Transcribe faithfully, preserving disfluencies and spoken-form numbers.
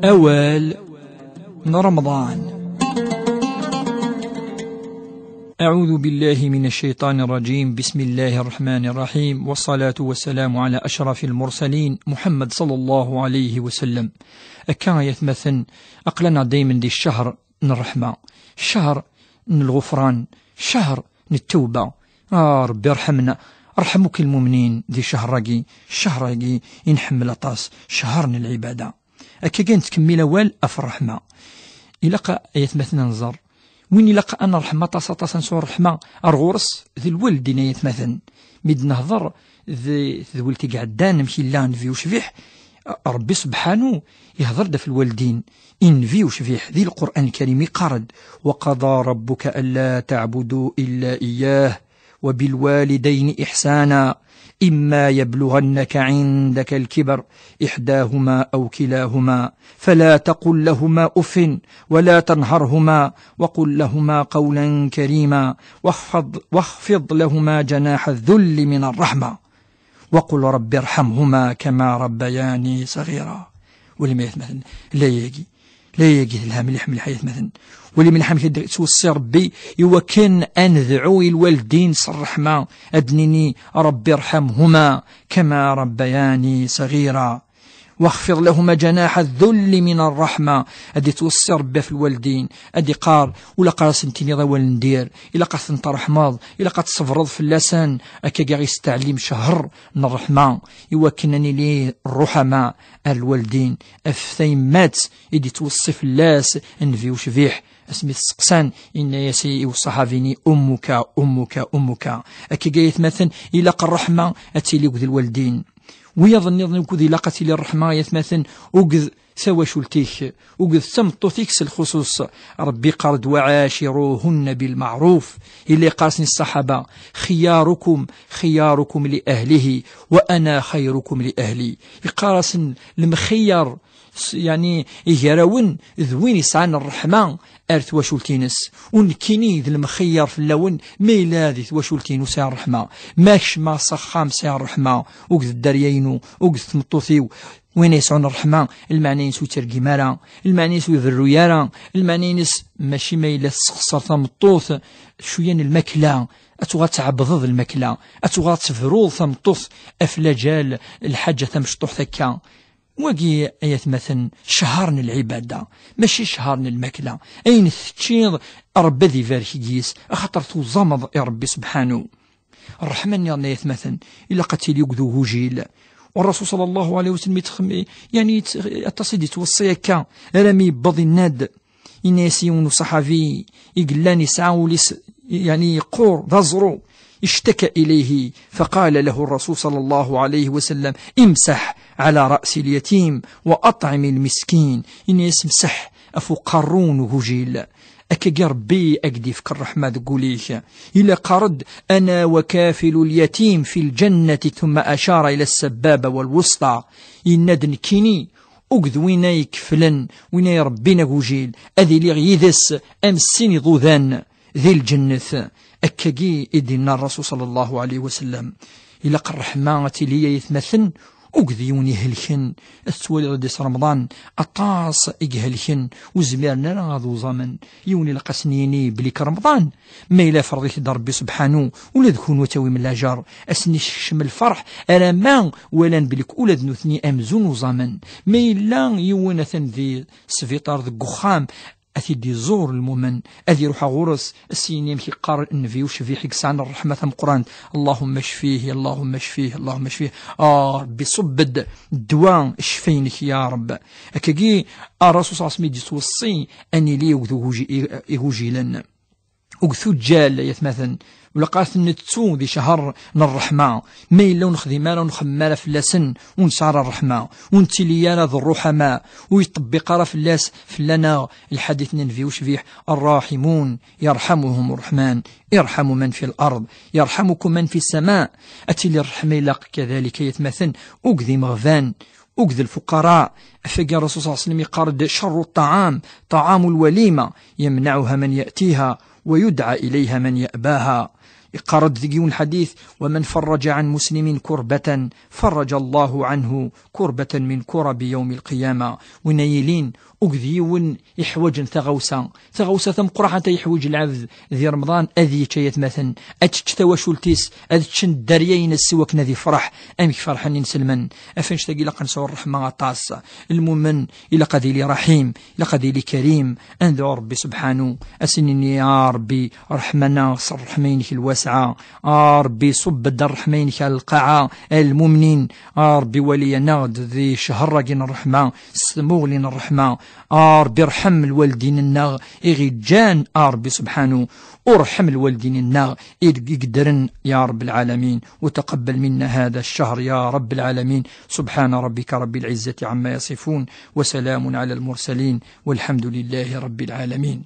Awal n Remḍan. أعوذ بالله من الشيطان الرجيم. بسم الله الرحمن الرحيم. والصلاة والسلام على أشرف المرسلين محمد صلى الله عليه وسلم. Akka ay atmaten, aql-aneɣ daymen di ccehr n ṛṛeḥma, ccehr n lɣufran, ccehr n ttawba. Ah, Ṛebbi rḥem-na, rḥem akk lmumnin di ccehr-agi, ccehr-agi i nḥemmel aṭas, ccehr n lɛibada. Akka kan nettkemmil awal ɣef ṛṛeḥma. Ilaq ay atmaten ad nẓer, win ilaq ad nṛeḥm aṭas aṭas, ad nesɛu ṛṛeḥma ar ɣur-s, d lwaldin ay atmaten. Mi d-nehḍer d tedwilt i iɛeddan, amek yella Nnbi ucbiḥ, Ṛebbi subḥanu ihḍer-d ɣef lwaldin. Nnbi ucbiḥ di Lqur'an Lkarim iqqar-d: وقضى ربك ألا تعبدوا إلا إياه وبالوالدين إحسانا إما يبلغنك عندك الكبر إحداهما أو كلاهما فلا تقل لهما أف ولا تنهرهما وقل لهما قولا كريما واخفض, واخفض لهما جناح الذل من الرحمة وقل رب ارحمهما كما ربياني صغيرا. Wali ma ay atmaten, layagi, layagi telha mliḥ mliḥ ay atmaten. Wali mliḥ amek i d-yettweṣṣi Ṛebbi i wakken ad nedɛu i lwaldin s ṛṛeḥma, ad d-nini: رب ارحمهما كما ربياني صغيرا واخفض لهما جناح الذل من الرحمة. Ad d-yettweṣṣi Ṛebbi ɣef lwaldin, ad d-iqqar: ur ilaq ara ad sen-tiniḍ awal n dir, ilaq ad ten-tṛeḥmeḍ, ilaq ad tṣebreḍ fell-asen. Akka i ɣ-yesteɛlim ccehr n ṛṛeḥma, i wakken ad nili ṛṛuḥama ar lwaldin. Af tayemmat i d-yettweṣṣi fell-as Nnbi ucbiḥ, asmi t-steqsan, yenna-yas i, i uṣaḥabi-nni: أمك، أمك، أمك. Akka ay atmaten, ilaq ṛṛeḥma ad tili akked lwaldin. Wiyaḍ nniḍen ukud ilaq ad tili ṛṛeḥma ay atmaten, akked tawacult-ik, akked tameṭṭut-ik s lxuṣuṣ. Ṛebbi iqqar-d: وعاشروهن بالمعروف. Illa yeqqar-asen i ṣṣaḥaba: خياركم خياركم لأهله وأنا خيركم لأهلي. Iqqar-asen lemxiyar, s-, yeɛni, gar-awen d win yesɛan ṛṛeḥma ar twacult-ines. U nekkini d lemxiyar fell-awen, ma yella di twacult-inu sɛiɣ ṛṛeḥma, ma kecmeɣ s axxam sɛiɣ ṛṛeḥma, akked dderya-inu, akked tmeṭṭut-iw. Win yesɛun ṛṛeḥma, lmeɛna-ines ur yettergim ara, lmeɛna-ines ur iberru ara, lmeɛna-ines mačči ma yella tessexṣer tameṭṭut cwiya n lmakla, ad tuɣal tɛebdeḍ lmakla, ad tuɣal tebruḍ tameṭṭut ɣef laǧal, lḥaǧa tamecṭuḥt akka. Wagi ay atmaten, ccher n lɛibada, mačči ccher n lmakla. Ayen teččiḍ, Ṛebbi ad ibarek deg-s, axaṭer tuẓameḍ i Ṛebbi subḥanu. Ṛṛeḥma nniḍen ay atmaten, ilaq ad tili akked ugujil. U Ṛṛasul ṣalla Llahu ɛalayhi wa sallam yettxem-, yeɛni yett-, aṭas i d-yettweṣṣi akka, armi yewweḍ yenna-d, yenna-yas yiwen uṣaḥabi i yellan yesɛa ul-is, yeɛni yeqqur d aẓru, اشتكى إليه فقال له الرسول صلى الله عليه وسلم: امسح على رأس اليتيم وأطعم المسكين. Yenna-yas: mseḥ ɣef uqerru n ugujil. Akka i Ṛebbi ad k-d-yefk ṛṛeḥma deg wul-ik. Yella yeqqar-d: أنا وكافل اليتيم في الجنة، ثم أشار إلى السبابة والوسطى. Yenna-d: nekkini akked win ay ikeflen, win ay iṛebbin agujil, ad iliɣ yid-s am sin iḍudan di lǧennet. Akkagi i d-yenna Ṛṛasul ṣalla Llahu ɛalayhi wa sallam. Ilaq ṛṛeḥma ad tili ay atmaten, akked yiwen ihelken. Ad tettwaliḍ di Remḍan aṭas i ihelken, ur zmiren ara ad uẓamen. Yiwen ilaq ad sen-yini belli Remḍan, ma yella yefreḍ-it-id Ṛebbi subḥanu, ula d kunwi ad tawim lajeṛ, ad sen-isekcem lferḥ, alamma walan belli ula d nutni amzun uẓamen. Ma yella yiwen atan di sbiṭar deg uxxam, ad t-id-iẓur lmumen, ad iruḥ ɣur-s, ad s-yini amek yeqqar nnbi ucbiḥ i yesɛan ṛṛeḥma tameqqrant: اللهم اشفيه، اللهم اشفيه، اللهم اشفيه. A Ṛebbi, ṣubb-d ddwa, ccfa-inek ya Ṛebb. Akkagi, a Ṛṛasul ṣalla Llahu ɛalayhi wa sallam i d-yettweṣṣi ad nili akked uguji-, i-, igujilen, akked tuǧǧal, ay atmaten. Ilaq ad ten-nettu di ccher n ṛṛeḥma. Ma yella ur nexdim ara, ur nxemmem ara fell-asen, ur nesɛi ara ṛṛeḥma, ur nettili ara d ṛṛuḥama, ur yeṭṭebbiq ara fell-as, fell-aneɣ lḥadit n nnbi ucbiḥ: الراحمون يرحمهم الرحمن، ارحموا من في الأرض يرحمكم من في السماء. Ad tili ṛṛeḥma, ilaq kadalik, ay atmaten, akked imeɣban, akked lfuqara. Ɣef wagi Ṛṛasul ṣalla Llahu ɛalayhi wa sallam yeqqar-d: شر الطعام طعام الوليمة يمنعها من يأتيها ويدعى إليها من يأباها. Iqqar-d deg yiwen lḥadit: "ومن فرج عن مسلم كربة فرج الله عنه كربة من كرب يوم القيامة." Win ay yilin uged yiwen iḥwaǧen taɣawsa, taɣawsa tameqqrant ay yeḥwaǧ lɛebd di Remḍan, ad yečč ay atmaten, ad tečč tawacult-is, ad ččen dderya-ines s wakken ad ifreḥ, amek ferḥen inselmen. Ɣef annect-agi ilaq ad nesɛu ṛṛeḥma aṭas. Lmumen ilaq ad yili raḥim, ilaq ad yili karim, ad nedɛu Ṛebbi subḥanu, ad s-nini: "Ya Ṛebbi, ṛḥem-aneɣ s ṛṛeḥma-inek lwasɛa." A Ṛebbi, ṣubb-d ṛṛeḥma-inek ar lqaɛa, a lmumnin. A Ṛebbi, wali-aneɣ-d di ccher-agi n ṛṛeḥma, s tmuɣli n ṛṛeḥma. A Ṛebbi, ṛḥem lwaldin-nneɣ i ɣ-iǧǧan, a Ṛebbi subḥanu, u ṛḥem lwaldin-nneɣ i deg i yeddren, ya Ṛebb lɛalamin. وتقبل منا هذا الشهر يا رب العالمين. سبحان ربك رب العزة عما يصفون، وسلام على المرسلين، والحمد لله رب العالمين.